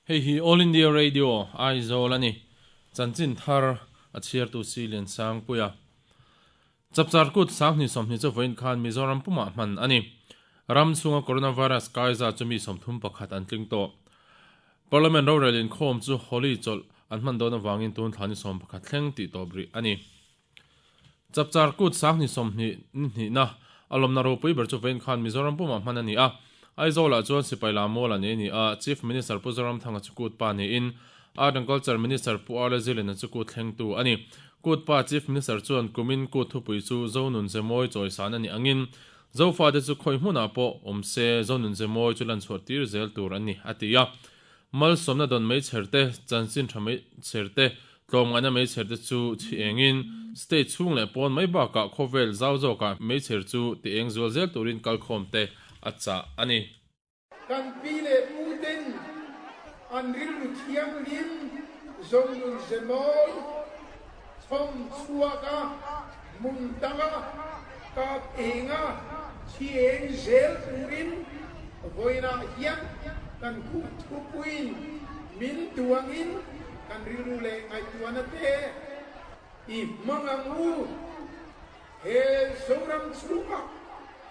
Hei hi All India Radio, Aizawl a ni. Chanchin thar a chhiartu si Liansangpuia. Chapchar kut 2020 chu vawiin khan Mizoram pumah hman a ni. Ram chhunga coronavirus kai zat chu mi 31 an tling tawh. Parliament rorel inkhawm chu Holi chawlh an hman dawn avangin tun thla ni 11 thleng tih tawp rih a ni. Chapchar kut 2022 na a lawmna ropui ber chu vawiin khan Mizoram pumah hman a ni a. Aizawlah chuan Sipai Lam Mual a nei a ni a, Chief Minister Pu Zoramthanga chu kut pa niin Art and Culture Minister Pu Arla Zilin-a chu kut thlengtu a ni. Kut pa Chief Minister chuan kumin kut thupui chu Zonun Zemawi chawisan a nih angin Zofate chu khawi hmunah pawh awm se Zonun Zemawi chu lan chhuah tir zel tur a ni, a ti a. Malsawmna dawn mai chher te, chanchin tha mai chher te, tlawmngaihna mai chher te chu chhi engin state chhung leh pawn mai bakah khawvel zau zawkah mai chher chu ti eng zual zel turin kalkhawm te a chah a ni. Kan pi leh pu ten an rilru thianghlim Zonun Zemawi chhawm chhuak a, hmun danga kap enga chhi eng zel turin vawiinah hian kan kut thupuiin min duangin kan rilru leh ngaihtuahna te i hmang ang u. He Zoram chhungah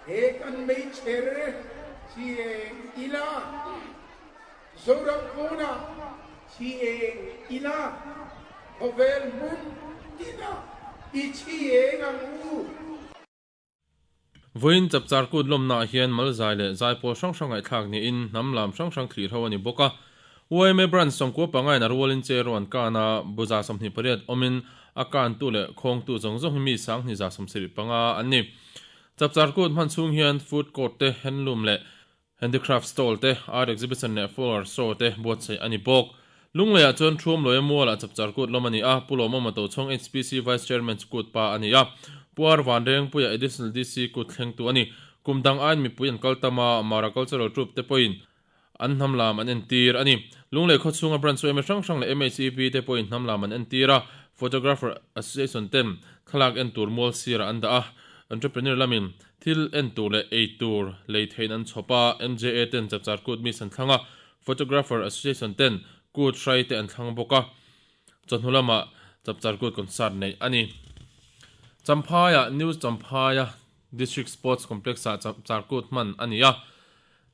he kan meichher chi eng ila, Zoram pawnah chi eng ila, khawvel hmun tinah i chi eng ang u. Vawiin Chapchar kut lawmnaah hian Malzai leh Zaipawl hrang hrang ngaihthlak niin hnam lam hrang hrang thlir ho a ni bawk a. YMA Branch sawmkua pangain a rualin che erawh an kan a, buza 28 awmin a kantu leh khawngtu zawng zawng hi mi 2175 an ni. Chapchar kut hman chhung hian food court te, handloom leh handicraft stall te, art exhibition leh flower show te buatsaih a ni bawk. Lungleiah chuan Thuamluaia mualah Chapchar kut lawm a ni a, Pu Lawmawma Tochhawng HPC Vice Chairman chu kut pa a ni a, Pu Ar Vanrengpuia Additional DC kut thlengtu a ni. Kum dang aiin mipui an kal tam a, Mara Cultural Troupe te pawhin an hnam lam an entir a ni. Lunglei khawchhunga branch yma hrang hrang leh MHEP te pawhin hnam lam an entir a, Photographer Association ten thlalak en tur mual sirah an dah a, entrepreneur lamin thil en tur leh ei tur lei theihin an chhawp a, MJA ten Chapchar kut mi san thlang a, Photographer Association ten kut hrai te an thlang bawk a, chawhnu lamah Chapchar kut concert neih a ni. Champhaiah New Champhaia District Sports Complex-ah Chapchar kut hman a ni a,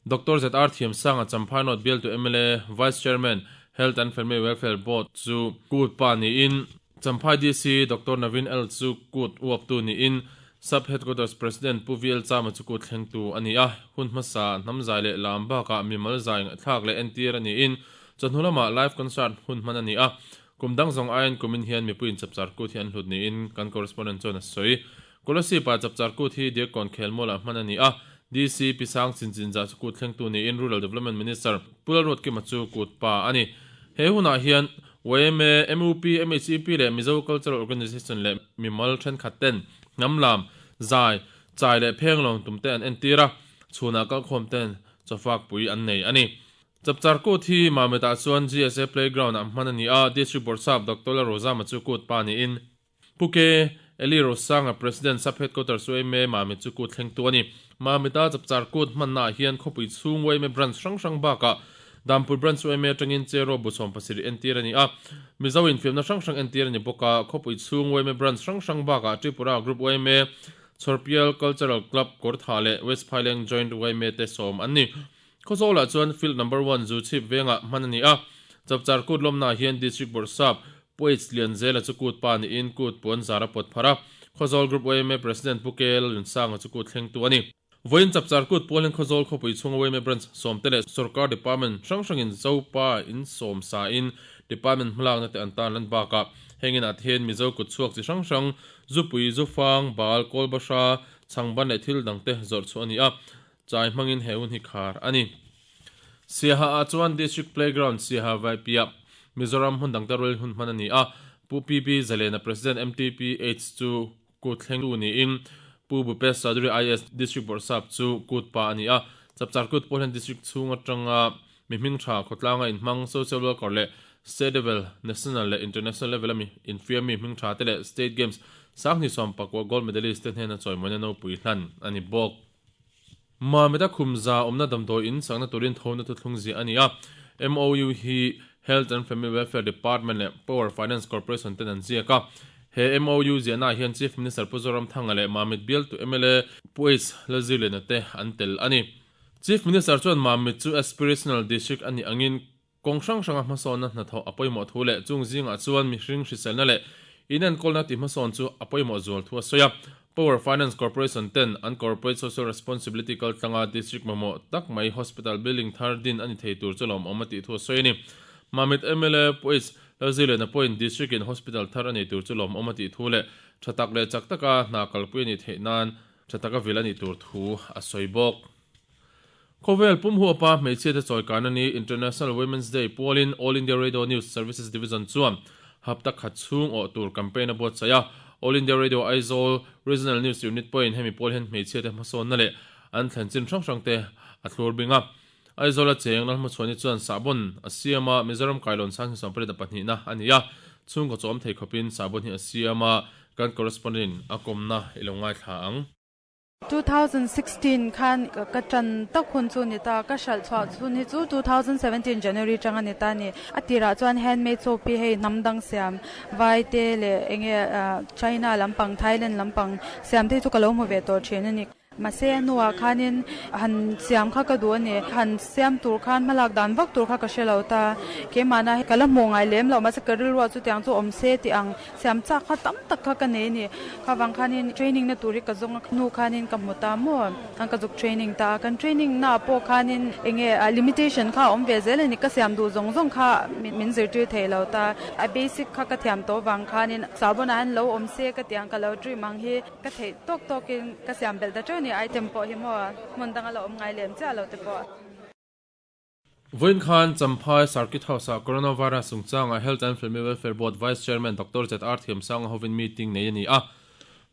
Doctor ZR Thiamsanga Champhai North bialtu mla Vice Chairman, Health and Family Welfare Board chu kut pa niin, Champhai DC Doctor Naveen L chu kut uaptu niin, Sub Headquarters President Pu VL Chama chu kut thlengtu a ni a, hun hmasa hnam zai leh lam bakah mimal zai ngaihthlak leh entir a niin, chawhnu lamah live concert hun hman a ni a, kum dang zawng aiin kumin hian mipuiin Chapchar kut hi an hlut niin kan correspondent chuan a sawi. Kolasib ah Chapchar kut hi Diakkawn khelmualah hman a ni a, DC Pi Sang Chin Chin Zah chu kut thlengtu niin Rural Development Minister Pu Lalruatkima chu kut pa a ni. He hunah hian yma, mup, MHEP leh Mizo Cultural Organisation leh mimal thenkhat ten hnam lam, zai, chai leh phenglawng tum te an entir a, chhunah kalkhawm ten chawfak pui an nei a ni. Chapchar kut hi Mametah chuan GSA Playground ah hman a ni a, District Bawrhsap Doctor Lalrozama chu kut pa niin Pu K. Eli Rosanga, President, Sub Headquarters yma Mamit chu kut thlengtu a ni. Mamita Chapchar kut hmannaah hian khawpui chhung yma branch hrang hrang bakah Dampui branch yma atangin Cheraw bu 70 entir a ni a. Mizo infiamna hrang hrang entir a ni bawk a, khawpui chhung yma branch hrang hrang bakah Tripura Group yma, Chhawrpial Cultural Club Kawrthah leh West Phaileng Joint yma te sawm an ni. Khawzawlah chuan Field Number One zu chhip vengah hman a ni a, Chapchar kut lawmnaah hian District Bawrhsap Pu H Lianzela chu kut pa niin kut puan zar a pawt phar a, Khawzawl Group yma President Pu K Lalnunsanga chu kut thlengtu a ni. Vawiin Chapchar kut pualin Khawzawl khawpui chhunga yma Branch sawmte leh Sorkar Department hrang hrangin Zopa in sawm sain Department hmalakna te an tan lan bakah heng inah te hian Mizo kut chhuak chi hrang hrang Zupui, Zufang, Bal, Kawlbahra, Chhangban leh thil dangte zawrh chhuah a ni a. Chai hmangin he hun hi khar a ni. Siaha ah chuan District Playground Siaha Vaipiah, Mizoram hmun dangte rualin hun hman a ni a, Pu PB Zalena President MTPH chu kut thlengtu niin Pu Bhupesh Chaudhary IAS District Bawrhsap chu kut pa a ni a, Chapchar kut pawh hian District chhung atanga mi hming tha khawtlanga inhmang Social Worker leh State level, National leh International level a mi infiam mi hming tha te leh State Games 2019 Gold Medalist te hnena chawimawina nopui hlan a ni bawk. Mamita khum za awmna damdawi in sakna turin thona thuthlung ziah a ni a. MOU hi Health and Family Welfare Department leh Power Finance Corporation ten an ziak a. He MOU ziahnaah hian Chief Minister Pu Zoramthanga leh Mamit bialtu mla Pu H Lalzirliana te an tel a ni. Chief Minister chuan Mamit chu Aspirational District a nih angin kawng hrang hranga hmasawnna hnathawh a pawimawh thu leh chung zingah chuan mihring hriselna leh inenkawlna tihhmasawn chu a pawimawh zual thu a sawi a. Power Finance Corporation ten an Corporate Social Responsibility kaltlanga District mamawh tak mai Hospital building thar din a ni thei tur chu lawmawm a tih thu a sawi a ni. Mamit mla Pu H Lalziliana pawhin District in Hospital thar a nei tur chu lawmawm a tih thu leh tha tak leh chak taka hna kalpui a nih theih nan tha taka vil a nih tur thu a sawi bawk. Khawvel pum huapa hmeichhiate chawikan a ni International Women's Day pualin All India Radio News Services Division chuan hapta khat chhung awh tur campaign a buatsaih a. All India Radio Aizawl Regional News Unit pawhin hemi pual hian hmeichhiate hmasawnna leh an thlen chin hrang hrangte a thlur bing a. Aizawla cheng Lalhmachhuani chuan sahbawn a siam a, Mizoram kailawn sang hi sawmpariat a pahnihna a ni a, chhungkaw chawm thei khawpin sahbawn hi a siam a, kan correspondent in a kawmna i lo ngaithla ang. 2016 khan ka tan tak hun chu ni ta, ka hralh chhuah chhun hi chu 2017 January tang a ni ta a ni. A tirah chuan handmade soap hi hei hnam dang siam vai te leh enge China lampang Thailand lampang siam te hi chu ka lo hmu ve tawh thin a ni. Mahse a hnuah khanin han siam kha ka duh a ni. Han siam tur khan hmalak dan vak tur kha ka hre lo ta. Keimahna hi ka la hmuh ngai lem lo mahse ka rilruah chutiang chu awm se tih ang siam chak kha tam tak kha ka nei a ni. Kha vang khanin training na tur hi ka zawng a hnu khanin ka hmu ta maw an ka zuk training ta a. Kan training naah pawh khanin eng nge limitation kha a awm ve zel a ni. Ka siam duh zawng zawng kha min zirtir thei lo ta. A basic kha ka thiam tawh vang khanin sahbawnah hian lo awm se ka tih ang ka lo dream ang hi. Ka theih tawk tawkin ka siam belh ta teuh ni, item pawh hi maw hmun danga la awm ngai lem chiah lo te pawh. Vawiin khan Champhai Circuit House-ah Coronavirus chungchangah Health and Family Welfare Board Vice Chairman Doctor ZR Thiamsanga hovin meeting nei a ni a.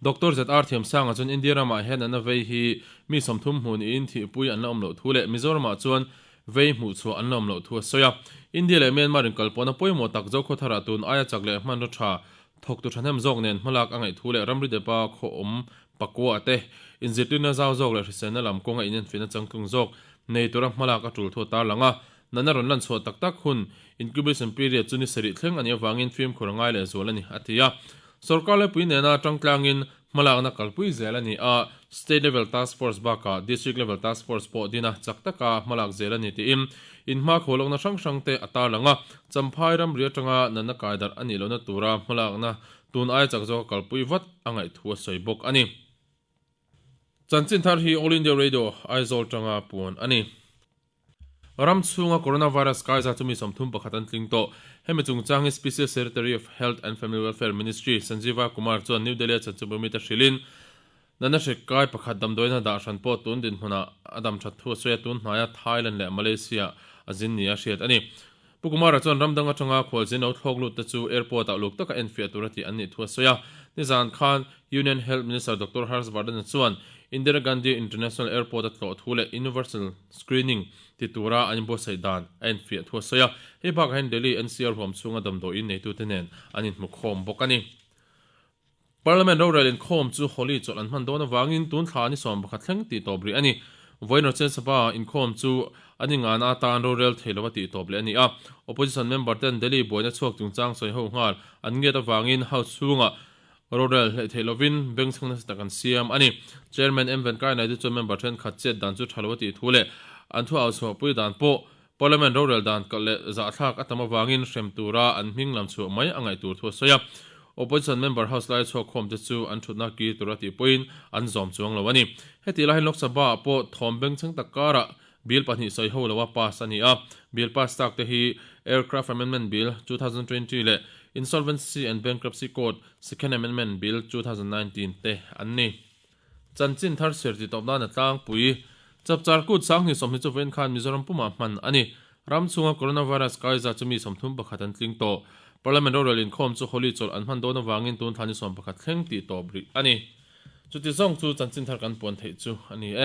Doctor ZR Thiamsanga chuan India ramah hian an a vei hi mi 30 hmuh niin thihpui an la awm loh thu leh Mizoramah chuan vei hmuhchhuah an la awm loh thu a sawi a. India leh Myanmar inkalpawhna pawimawh tak Zokhawtharah tun aia chak leh hmanraw tha Thawktu thahnem zawk nen hmalak a ngaih thu leh ramri depa khaw awm pakua te inzirtirna zau zawk leh hriselna lam kawnga inenfiahna changtlung zawk nei tura hmalak a tul thu a tarlang a. Natna rawn lan chhuah tak tak hun, incubation period, chu ni sarih thleng a nih avangin fimkhur a ngai leh zual a ni, a ti a. Sorkar lepui nena tangtlangin hmalakna kalpui zel a ni a, State Level Task Force bakah District Level Task Force pawh dina chak taka hmalak zel a ni tiin inhmakhua lawkna hrang hrangte a tarlang a. Champhai ramri atanga natna kaidarh a nih lohna tura hmalakna tun aia chak zawka kalpui vat a ngaih thu a sawi bawk a ni. Chanchin thar hi All India Radio Aizawl tanga puan a ni. Ram chhunga coronavirus kaiza chu mi 31 an tling tawh. Hemi chungchang hi Special Secretary of Health and Family Welfare Ministry Sanjeeva Kumar chuan New Delhi-a chanchinbawmite hrilhin, Natna hrik kai pakhat damdawiina dah hran pawh tun dinhmunah a dam that thu a sawi a, tun hnaia Thailand leh Malaysia a zin nia a hriat a ni. Pu Kumara chuan ram dang atanga khualzin lo thlawk lut te chu airport-ah uluk taka enfiah tur a tih an nih thu a sawi a. Nizan khan Union Health Minister Doctor Harsh Vardhan-a chuan Indira Gandhi International Airport-a tlawh thu leh Universal Screening ti tura an inbuatsaih dan a enfiah thu a sawi a. Hei bakah hian Delhi NCR huam chhunga damdawiin neitute nen an inhmu khawm bawk a ni. Parliament rorel inkhawm chu Holi chawlh an hman dawn avangin tun thla ni 11 thleng tih tawp rih a ni. Vawiin Rocen Sabha inkhawm chu an ingana atan rorel thei lova tih tawp leh a ni a. Opposition member ten Delhi buaina chhuak chungchang sawi ho nghal an ngiat avangin House chhungah rorel hleih theih lovin bengchheng nasa tak an siam a ni. Chairman M Venkaiah Naidu chuan member thenkhat chet dan chu tha lo a tih thu leh an thu au chhuahpui dan pawh Parliament rorel dan kalh leh zahthlak a tam avangin hrem tura an hming lam chhuah mai a ngaih tur thu a sawi a. Opposition member house laia chhuak khawm te chu an thutna kir tura tih pawhin an zawm chuang lo a ni. Heti laiin Lok Sabha ah pawh thawm bengchheng tak karah bill pahnih sawi ho loa pass a ni a. Bill pass tak te hi Aircraft Amendment Bill, 2020 leh Insolvency and Bankruptcy Code, Second Amendment, Bill, 2019 te an ni. Chanchin thar chhiar ti tawp nan a tlangpui. Chapchar kut 2020 chu vawiin khan Mizoram pumah hman a ni. Ram chhunga coronavirus kaiza chu mi 31 an tling tawh. Parliament rorel inkhawm chu Holi chawlh an hman dawn avangin tun thla ni 11 thleng tih tawp rih a ni. Chuti zawng chu chanchin thar kan puan theih chu a ni e.